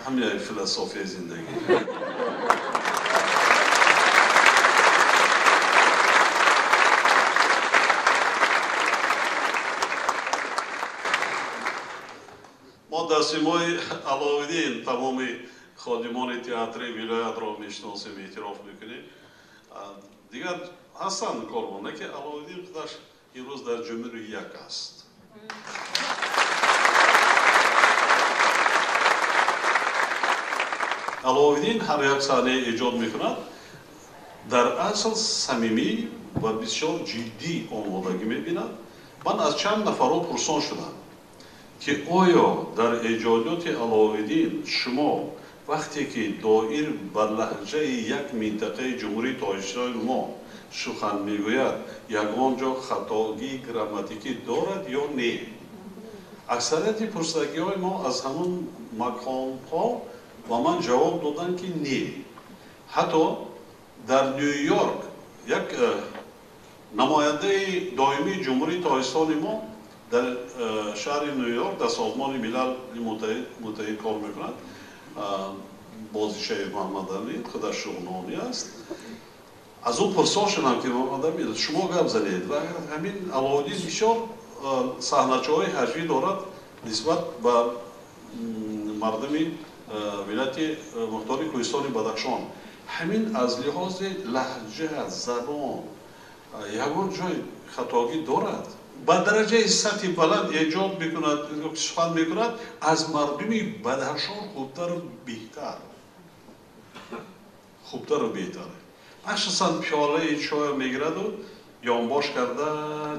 Ҳамин философияи зиндагӣ. Мо дар симои Аловиддин тамоми ходимони театри вилоятро мешиносем, эътироф мекунем. Дигар ҳастанд корбоне ки Аловиддин худаш имрӯз дар ҷумҳури як аст. Аловиддин ҳар як саҳнае эҷод мекунад, дар асл самимӣ ва бисёр ҷиддӣ омодагӣ мебинад. Ман аз чанд нафарҳо пурсон шудам, ки оё дар эҷодиёти Аловиддин шумо вақте ки доир ба лаҳҷаи як минтақаи ҷумҳурии Тоҷикистони мо сухан мегӯяд, ягон ҷо хатогии грамматикӣ дорад ё не? Аксарияти пурсагиҳои мо аз ҳамон маконҳо ба ман ҷавоб доданд, ки не. Ҳатто дар Ню-Йорк як намояндаи доимии ҷумҳурии Тоҷикистони мо дар шаҳри Ню-Йорк дар Созмони Милали Муттаҳид кор мекунад, Бозишаев Муҳаммадамин, худаш шуғнонӣ аст. Аз ӯ пурсон шудам, ки Муҳаммадамин, шумо гап занед. Ва ҳамин Аловиддин бисёр саҳначаҳои ҳаҷвӣ дорад нисбат ба мардуми вилояти мухтори Кӯҳистони Бадахшон. Ҳамин аз лиҳози лаҳҷа, забон ягон ҷой хатогӣ дорад? Ба дараҷаи сатҳи баланд эҷод мекунад, сухан мекунад, аз мардуми Бадахшон хубтару беҳтар. Хубтару беҳтар. Махсусан пиёлаи чоя мегираду ёнбош карда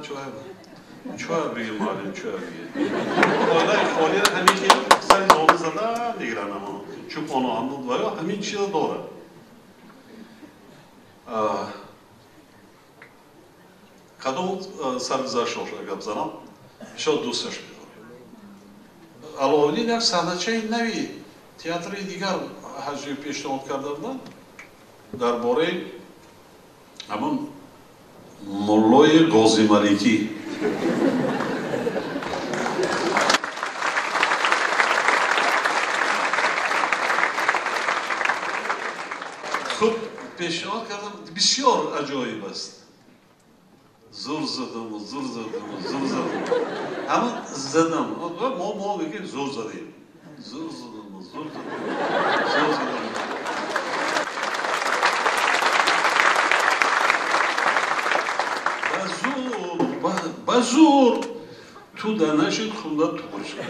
чоя бигир, муаллим, чоя бигир. Оилаи холиро ҳамин хел сари зону зада мегиранд, ҳамон чӯпоно ҳамон ва ё ҳамин чизо дорад. Кадом саргузаштҳоша гап занам, бисёр дӯсташ медорам. Аловиддин як саҳначаи нави театри дигар ҳаҷвӣ пешниҳод карда буданд дар бораи ҳамон муллои Ғозималикӣ. Хуб пешниҳод кардам, бисёр аҷоиб аст. Зур задам, зур задам, зур задам. Ҳамон задам. Мо мегӯем зур задем. Зур задам, зур задам, зур задам. Ба зур ту да нашид, хунда туғри шуд.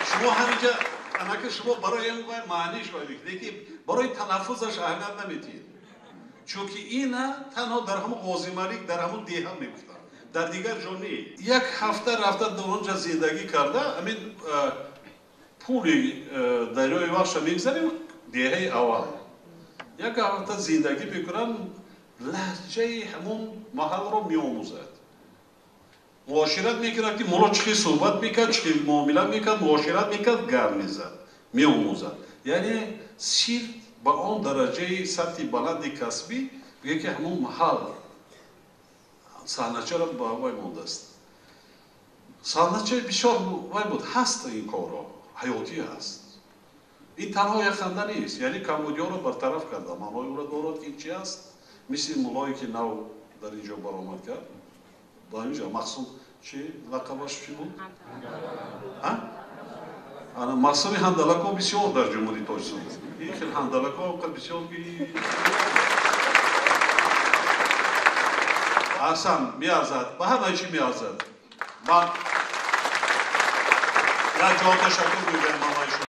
Шумо ҳаминҷа анака шумо барои ин маъниш мекунед, лекин барои талаффузаш аҳамият намедиҳед. Чунки ина танҳо дар ҳамон Ғозималик, дар ҳамон деҳа мегуфтанд, дар дигар ҷо не. Як ҳафта рафта дар онҷа зиндагӣ карда, ҳамин пули дарёи Вахша мегзарем, деҳаи аввал. Як ҳафта зиндагӣ мекунанд, лаҳҷаи ҳамон маҳалро меомӯзад. Муошират мекунад, ки мулло чӣ хел суҳбат мекард, чӣ хел муомила мекард, муошират мекард, гап мезад, меомӯзад. Яъне сирф ба он дараҷаи сатҳи баланди касбӣ бигӯяд, ки ҳамон маҳал саҳначаро ба вай мондааст. Саҳначаи бисёр вай буд, ҳаст ин корро, ҳаётӣ ҳаст. Ин танҳо як ханда нест, яъне камбудиҳоро бартараф карда, маънои ӯро дорад, ки ин чи аст. Мисли муллое ки нав дар ин ҷо баромад кард, дар ин ҷо Мақсум, чи лақабаш чӣ буд? Ана Мақсуми ҳандалако бисёр дар ҷумҳурии Тоҷикистон. Ин хел ҳандалако бисёр ки аҳсан меарзад, ба ҳамаи чӣ меарзад. Ман як ҷо ташаккур мегӯям.